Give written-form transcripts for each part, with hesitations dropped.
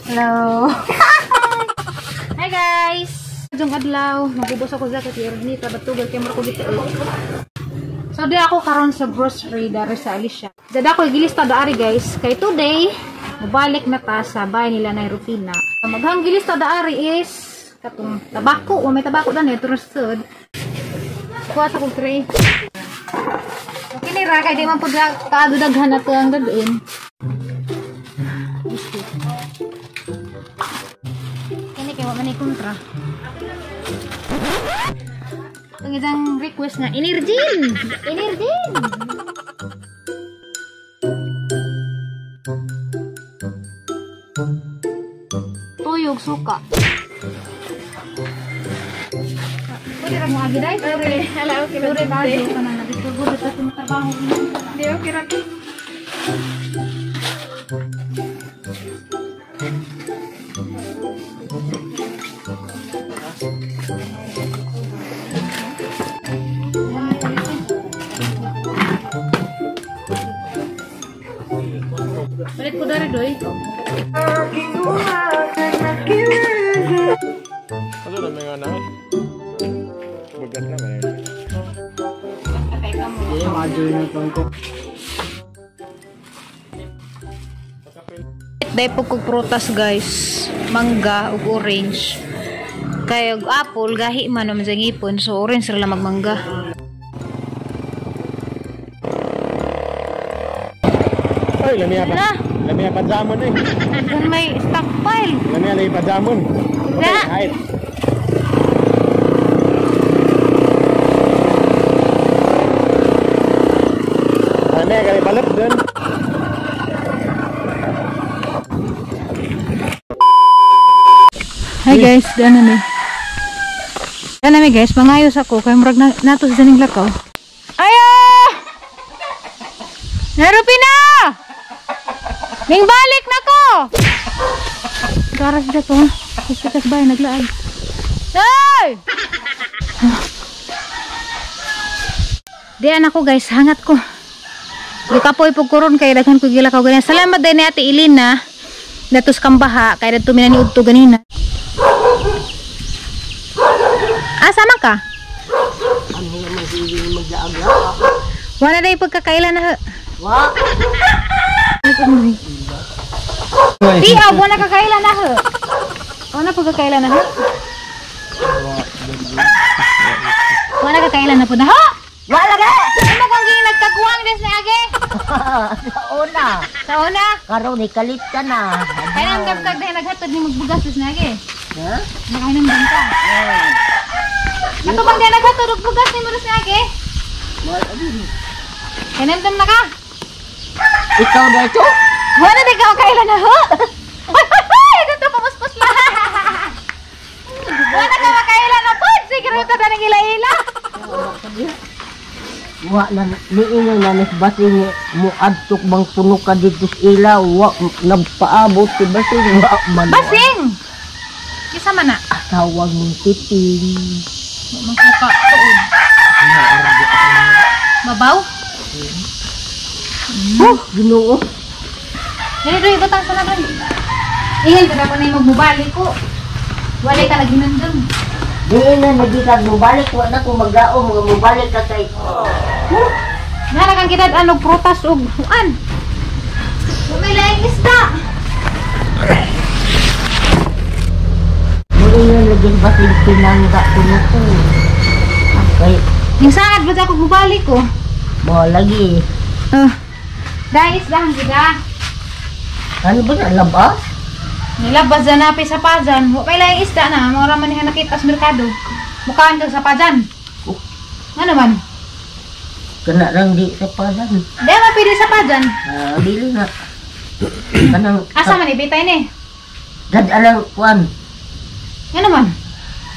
Hello. Hi guys. Jong adlaw, magubos ako jacket kay Ernita batugal kay mura ko gito. So di ako karon sa grocery dari sa Alicia. Dada ko gilista daari guys kay today mobalik na ta sa bahay nila na Rufina. Maghang gilista daari is katong tabako, o may tabako dan eh trusted. Kuha sa kong tray. Okay ni ra kay di man pud kaadudaghan na to ang dadun. Kini kay wa man ni kontra. Ang isang request na Energen! Energen! Tuyog suka. Pwede ra mo agi dai? Okay, hala okay. Sure ba ka na nagtugod sa trabaho. Di okay ra. Balik ko dari doy. Ano na mga anak? Bagat na ba yun? Dahil po kong prutas guys, mangga ug orange. Kay og apple gahi man naman sa ngipon, so orange ra lang magmangga. Ay, lamiya pa. Lamiya pa jamon eh. Kung may stockpile. Lamiya lagi pa jamon. Na. Ay. Lamiya kali balot dun. Hi guys, dana mi. Dana mi guys, mangayos ako kay murag na nato sa janing lakaw. Ayo! Narupina! Ning balik na ko! Garas dito. Hospital bahay naglaag. Hey! Diyan ako guys, hangat ko. Gikapoy pug kuron kay daghan ko gilakaw ganina. Salamat din ni Ate Elena. Datos kambaha kay dadto mi ni udto ganina. Asa man ka? Ano naman hindi maglaag-laag? Wala na yung pagkakailan na. Wa? Tiaw, wala kakailan na. Wala pagkakailan na. Wala kakailan na po na. Wala ka! Ano kung gini nagkakuwang des na age? Sa una. Sa una? Karon ikalit ka na. Kaya nang kag dahil naghatod ni magbugas des na age. Ha? Nakahinamdam ka. Ato bang dahil naghatod og bugas ni mo des na age? Wala din. Hinamdam na ka? Ikaw na ito? Wala na ikaw kailan na ho? Ito pamuspos lang. Wala ka makailan na po. Sige rin ito na ila-ila. Wa na niingon na nis basing mo adtok bang puno ka dito sa ila wa nagpaabot si basing wa man. Basing. Kisa man na. Tawag mong titing. Magkuka tuod. Mabaw? Oh, Ginoo. Dili doy butang sa laban. Ingin ka na yung magbubalik ko. Wala ka naghinandam. Di na lagi ka mubalik wa na kung maglaom nga mubalik ka kay. Huh? Nara kang kitad anog prutas og huan. May laing isda. Muli na lagi basing pinangga kuno ko. Kay ning saad ba ako mubalik ko? Mo lagi. Dahil isda ang gida. Ano ba na labas? Nilabas na napi sa pajan. Wa may laing isda na. Mga raman niya nakita sa merkado. Mukhaan ka sa pajan. Oh. Ano man? Kana lang di sa pajan. Di mapili sa pajan. Ah, dili na. Kanang asa man ibitay ni? Dad alang kuan. Ano man?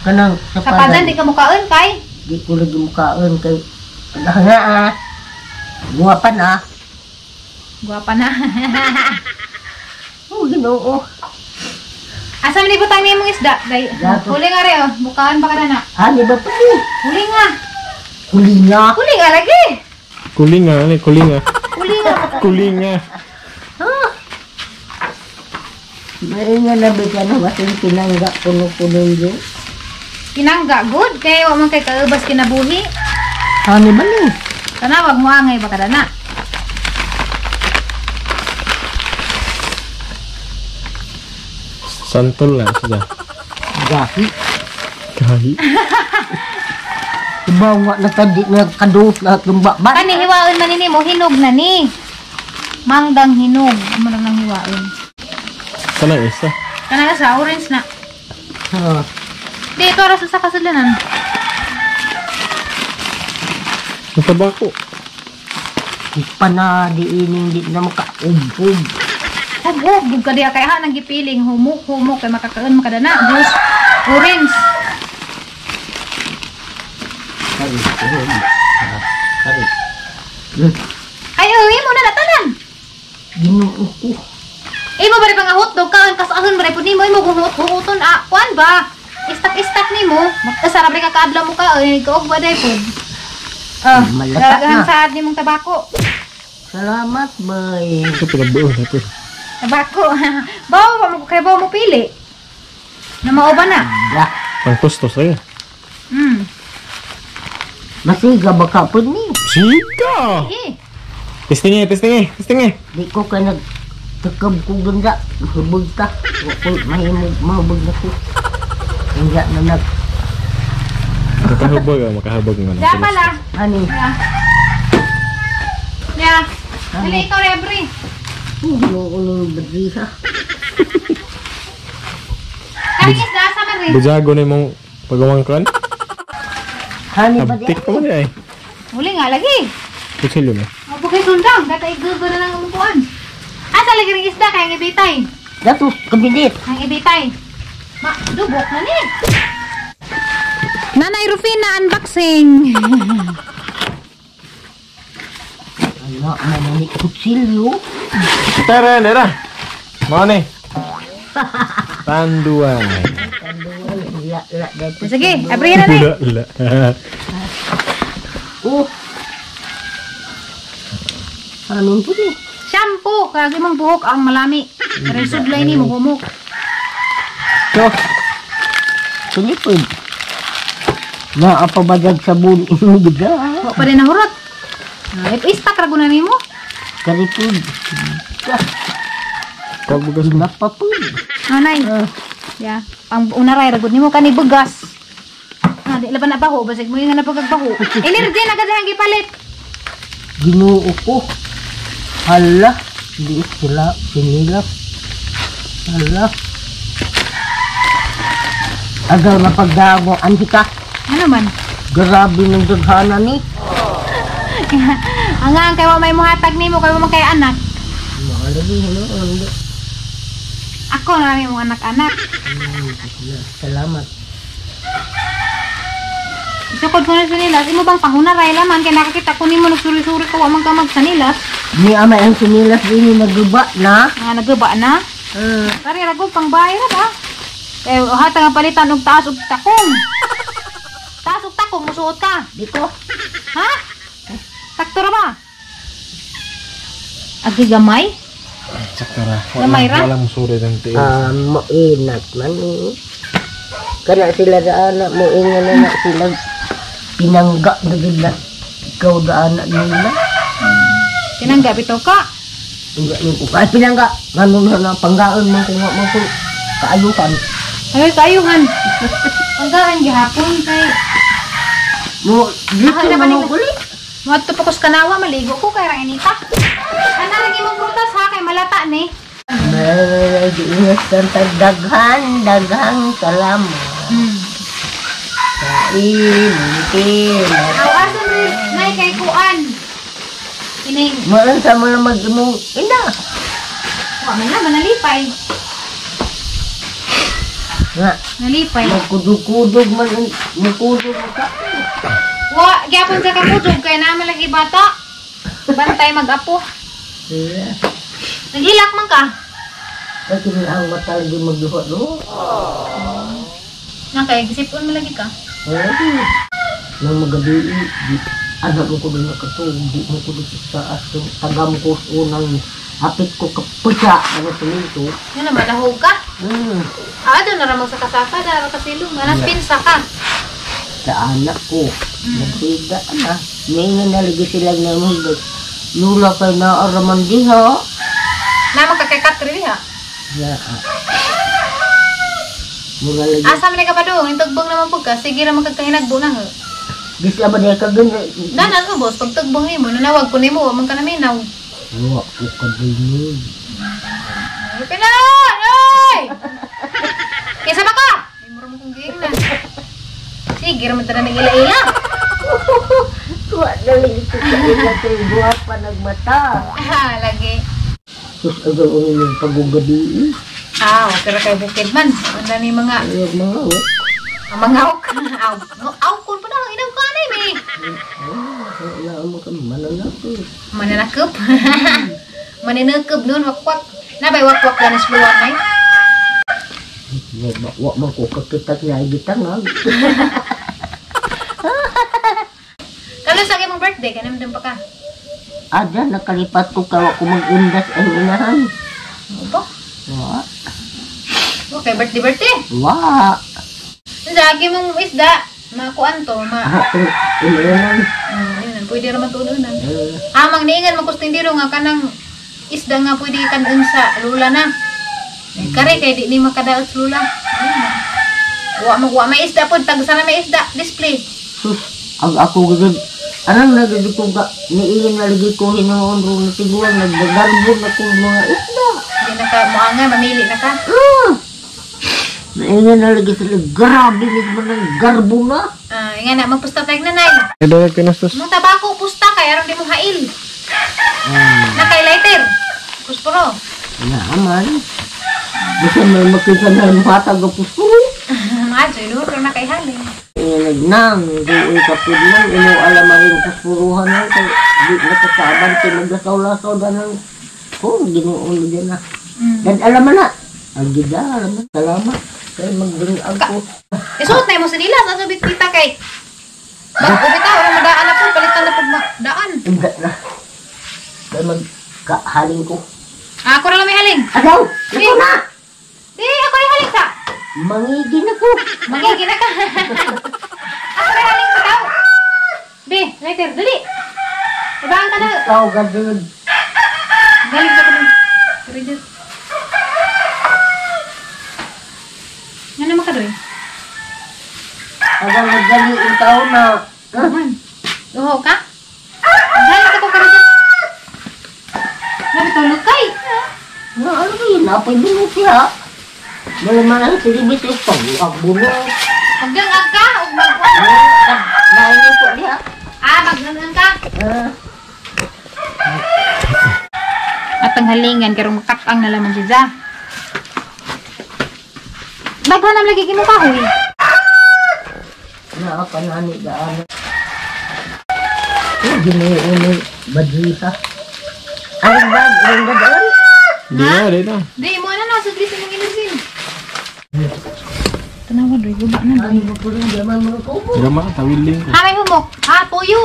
Kanang sa Sa pajan di ka mukaon kay? Di ko lagi mukaon kay nga ah. Guwapa na. Guwapa na. Oh, Ginoo. Asa man ibutang ni imong isda? Day. Huli nga re oh, mukaan ba ka na na? Ani ba pa ni? Huli nga. Huli nga. Huli nga lagi. Kulinga, ano kulinga? Kulinga. Kulinga. Ha? Mainga na ba na basin pinangga kuno-kuno yun. Pinangga good kay wa man kay kaubas kinabuhi. Hani ba ni? Tanawag mo angay baka dana. Santol na siya. Gahi. Gahi. Ibaw nga na tadi nga kadot lahat ng ba. Kani hiwaon man ini mo hinog na ni. Manggang hinog mo lang nang hiwaon. Kana isa. Kana sa orange na. Ha. Di ito ra sa kasudlanan. Ang tabako. Pana di ining di na makaubog. Hubog gud ka diha kay ha nang gipiling humok-humok kay makakaon makadana. Juice orange. Kari. Kari. Ay uwi mo na natanan. Ginoo ko. Imo ba rin nga hotdog kaon kasahon ba rin pud nimo imo huton ah kuan ba? Istak-istak nimo. Sarap rin ka kaadlaw mo ka ay kaog ba day pud. Ah, Malata daghan na. sa nimong tabako. Salamat bay. Ito pala buo na ito. Tabako. Bawo mo kay bawo mo pili. Na mao ba na? Da. Ang tustos lagi. Masiga ba ka pud ni? Siga! Eh, Testing eh, testing eh, testing eh. Di ko ka nag tekab ko ganda. Hubog ta. Wa ko mahimog mahubog na ko. Hindi na nag Makahabag ah, makahabag nga. da pala. ani. Ya. Ya. Dali ikaw rebre. Ginoo ko ning badriha. Kani isda sa man rin. Bujago na imong pagawangkan. Hani ba di? Abtik pa man eh. Uli nga lagi. Kutsilyo na. Mabukay sundang, kata igugo na lang ang kuan. Asa lagi ring isda kay ang ibitay. Dato kabinet. Ang ibitay. Ma, dubok na ni. Nanay Rufina unboxing. Ano man ni kutsilyo? Tara, tara. Mao ni. Tanduay. La la dato. Sige, abrihin na ni. La, la. Oh. Anong po ni? Shampoo, kaya imong buhok ang malami. Pero sudlay ni mo humok. So, tulipod. Naapabadag sabon inubiga. Wa pa rin nahurot. Ay, istak ra guna nimo. Karipod. Kag bugas. Napapod. Nanay. Ya, pang una ray ra gud nimo kani bugas. Ah, di laban na baho basig mo yung na pagbaho. Energy na gud ang gipalit. Ginoo ko. Hala. Di sila sinilap. Hala. Agaw na pagdago. Anhi ka. Ano man? Grabe ng daghana ni. Ang ang kay wa may muhatag nimo kay wa man kay anak. Mahalagi, ano? Ako na lang imong anak-anak. Salamat. Isukod ko na sa nilas. Imo bang panghuna ray laman kay nakakita ko nimo nagsuri-suri ka wa man ka magsanilas. Ni ama ang sinilas din naguba na. Nga naguba na. Kari ra gud pang bahay ra ba? Eh hatag ang palitan og taas og takong. Taas og takong musuot ka. Di ko. Ha? Sakto ra ba? Agi gamay? Sakto ra. Gamay ra? Walang musuri ng tiil. Mainat man eh. Kana sila daan na moinga na na sila pinangga na gid na ikaw daan na nila. Pinangga bitaw ka. Hindi ni ko ay pinangga ngano na na panggaon man ko nga man ko kaayuhan. Ay kaayuhan. Panggaan gihapon kay Mo dito Ah, man naman ko uli. Moadto pa ko sa kanawa maligo ko kay ra inita. Ana lagi mong prutas ha kay malata ni. May giingat kang daghan daghang salamat. Kain, Aw asan rin nay kay kuan. Ining Maan sa mga mag-imong ina. wa man na manalipay. Nga, Nalipay. magkudog-kudog man, magkudog ka. Wa gyapon sa kakudog kay naman lagi bata. Bantay mag-apo. Yeah. Naghilak man ka. Kasi ang mata lagi magduha, no? Nang kay gisipon mo lagi ka. Lagi. Nang magabi, di, anak mo ko doon nakatulog, di mo ko doon sa taas, tagam ko unang Hapit ko kapusa ano tuminto. Yan naman, nahog ka. Ah, doon na ramang sa kasaka, dara ka silong. Anas pinsa ka. Sa anak ko. Nagsiga na. May nga nalagi sila na mga lula kay naaraman diha. Naman ka kay Katri diha. Ya. Mura lagi. Asa man ka pa doon, itugbong naman po ka. Sige ra magkakahinagbo na ho. Bisa ba niya ka ganyan? Danan mo boss, pag tugbong nimo, nanawag ko nimo, wa man ka naminaw. Wa ko ka din. Ay, pinan! Ay! Kaysa ba ka? Ay, mura mo kong giing na. Sige, raman tanan ng ila-ila. Kuha na lagi ko sa ila kay buhat pa nagmata. Ah, lagi. Sus, agaw ang inyong pagugabi. Ah, okay ra kay bukid man. Ano ni mga Ayaw mga oh. ang mga aw. Aw, no, aw kun pa na ang inaw ka na eh. Wala mo ka mananakot. Mananakop. Maninakop noon wakwak. Nabay wakwak ganis luwan ay. Wa man ko kakita niya gitangag. Kalo sa imong birthday kanam pa ka. Ada nakalipat ko kawa ko mag-undas ang inahan. Opo. Wa. Okay, birthday birthday. Wa. Unsa agi mong isda, makuan to, ma. Inunan. Yun, pwede ra man tununan. Amang niingan man kustindiro nga kanang isda nga pwede kanon sa lula na. Eh, kare kay di ni makadaot sa lula. Wa mo wa may isda pod tag sana may isda display. Sus, ang ako gud anang nagidi ko ga niingan na lagi ko hinuon ro na tiguan nagdagarbon ako mga isda. Di na ka moanga mamili na ka. Niingan na lagi sila grabe ni man ang garbo na. Ah, nga na magpusta tag nanay. Dayag kinastos. Mong tabako pusta kay aron di mo hail. Na kay lighter. Pusporo. Naaman. Bisan may makita na matag ang pusporo. Adyo inuro na kay halin. Nang duoy ka pud nang imo alam rin puspuruhan nang kay di nakasaban kay maglasaw-lasaw danang ko Ginoo lagi na. Dan alam na. Ang gida alam na. Salamat kay magdungag ko. Isuot na imo sa nila sa subit kita kay Bago bitaw ra madaan na po palitan na pud daan. Hindi na. Kay magkahaling ko. Ah, ako ra lang may haling. Agaw, ikaw na. Di ako rin haling sa. Mangigin ako. Mangigin na ka. Ako rin haling sa tao. Be, later, dali. Ibaan ka na. Ikaw, gadun. Galing ka dun. Ready. Nga naman ka doy? Agang nagdali ang tao na. Man. Luho ka? Galing ka ko ka rin. Nabi tulog kay. Na, ano ba yun? Apoy bunot siya. Malaman ang silibis yung pag-bunot. Magdangag ka? O mag-uang? Naingin po niya. Ah, magdangag ka? At ang halingan, karong makatang na laman si Za. Daghan ang lagi kinukahoy. Nakapanani daan. Oh, ginuuni badisa. Ang bag, ang dadaan. Di na, di na. Di mo na na, sudli sa mong inusin. Tanawa doy, guba na doy. Ang pupulong gaman mga kubo. Gama, tawilding ko. Ha, may humok. Ha, tuyo.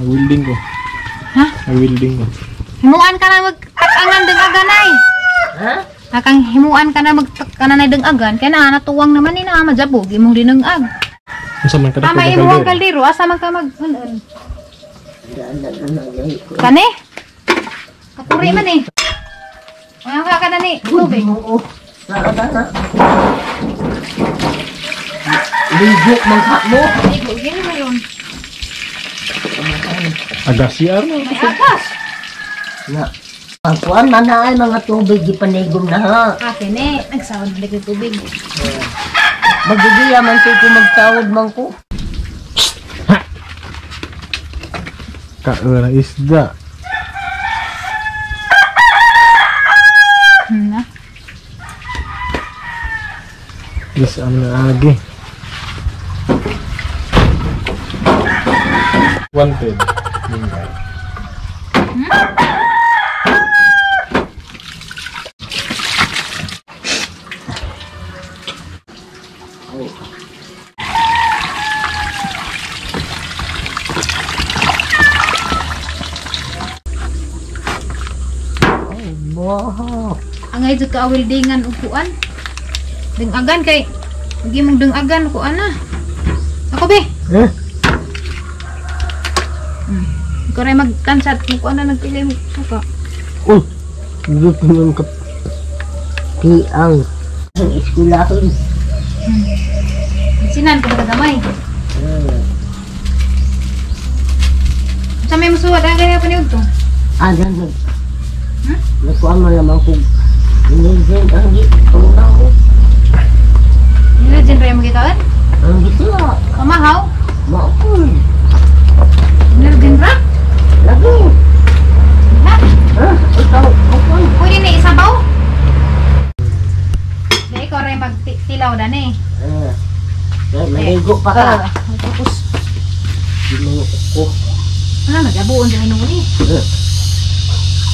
Mag-welding ko. Ha? Mag-welding ko. Himuan ka na magtakangan deng aganay. Ha? Nakang himuan ka na magtakananay deng agan. Kaya na, natuwang naman ni na, majabog. Imong dinengag. Unsa man ka Ha, may imuang kaldero. Asa man ka mag... Kani? Kapuri man eh. Mga ka na ni. Tubig. Oo. Nakatana. Ligo mangka mo. Ligo, gini mo yun. Agas CR na. May agas. Na. Ang kuan man na ay mga tubig gipanigom na ha. Ate ne, nagsawad na lagi tubig. Magigiya man say ko magtawad man ko. Ka na isda. Na. Yes, am na agi. Wanted. Mingay. Oh. Angay jud ka weldingan ug kuan. Dengagan kay agi mong dengagan kuan na. Ako be. Eh? Ikaw rin magkansat kung kuan na nagpili mo suka. Uy, dito yung piang. Ang eskwelahin. Sinan ko ba gamay? Sa may musuwat ang kaya paniud to. Ah, dan nag. Hmm? Nagkuhan man lamang kung inigin ang gitunaw. Nila dyan rin magikaon? Ang gitila. Pamahaw? Maupol. Nila dyan ra? Lagi. Ha? Ha? Ikaw, upol. Pwede na isabaw? Di ikaw rin magtilaw dan eh. Eh, eh, maligo pa ka. Tapos, Di mo ko. ano, nag-abuon sa inuni. Eh.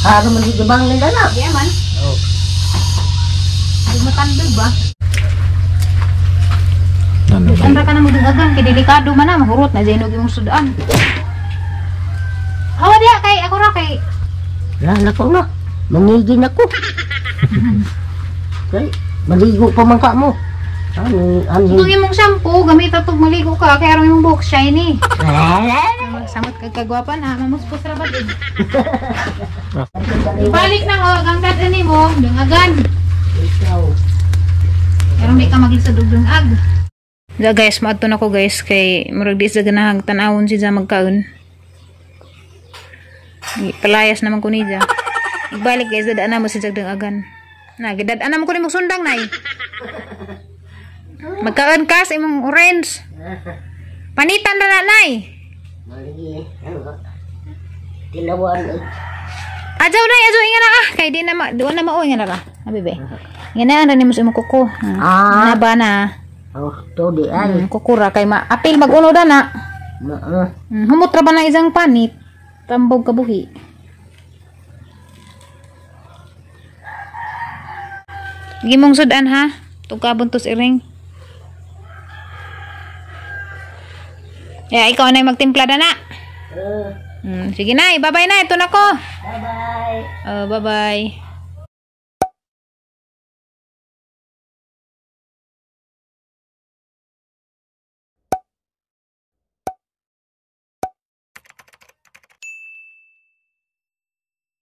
Haro man dito bang nila na? Di man. Oh. Di matandog ba? Ano ba? Saan ka na magdagagan? Kay delikado man na, mahurot na dyan yung sudan. Hawa diya, kay ako ra kay. Lala ko na. Mangigin ako. Kay, maligo pa man ka mo. Ano, ano. Itong imong shampoo, gamit ato maligo ka, kay aron imong buhok shiny. Magsamot kag kagwapa na, mamuspos ra ba gid. Balik na ho, ang dad ani mo, dangagan. Ikaw. Aron di ka maglisod og dungag. Da guys, maadto na ko guys kay murag di sa ganahang tan-awon si ja magkaon. Palayas naman ko niya. Ibalik guys, dadaan na mo si jag dangagan. Na, gidad-an na mo ko ni sundang nay. Magkaon ka sa imong orange. Panitan na nay. Mali, ano? Tilawan eh. Adyaw nay, adyaw inga na ah. Kay di na ma, doon na mao inga na ra. Abi be. Inga na ang mo sa imong kuko. Ah. Na ba na? Oh, to di ay. Kukura kay ma apil mag-uno da na. Ma, Humot ra ba na isang panit? Tambog kabuhi. Gimong sudan ha. Tugkabon tos iring. Ya, ikaw na yung magtimpla na na. Sige na, bye-bye na. Ito na ko. Bye-bye. Oh, bye-bye.